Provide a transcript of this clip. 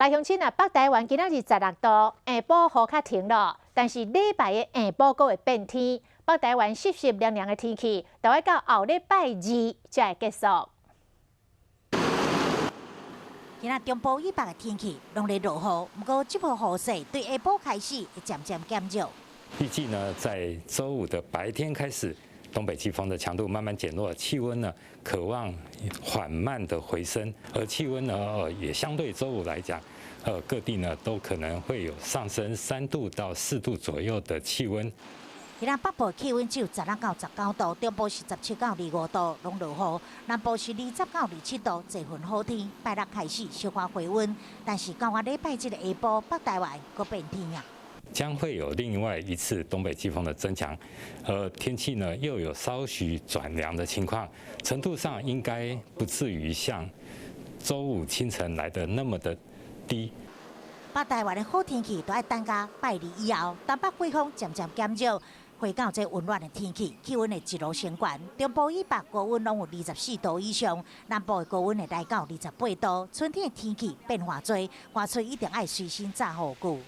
來鄉親啊，北台灣今仔日16度，下晡雨較停囉，但是禮拜的下晡閣會變天。北台灣濕濕涼涼的天氣，就愛到後禮拜二才會結束。今仔中部以北的天氣攏咧落雨，毋過這波雨勢對下晡開始會漸漸減弱。預計呢，在週五的白天開始，東北季風的強度慢慢減弱，氣溫呢可望緩慢的回升，而氣溫呢，也相對週五來講，各地呢都可能會有上升3度到4度左右的氣溫。今仔北部氣溫只有16到19度，中部是17到25度，攏落雨；南部是20到27度，濟份好天。拜六開始小可回溫，但是到下禮拜這个下晡，北台灣閣變天啊。將會有另外一次東北季風的增強，天氣呢又有稍許轉涼的情況，程度上應該不至於像週五清晨來得那麼的低。北台灣的好天氣都愛等到拜二以後，東北季風漸漸減弱，回到這溫暖的天氣，氣溫會一路升懸。中部以北高溫攏有24度以上，南部的高溫會來到28度。春天的天氣變化濟，外出一定愛隨身紮雨具。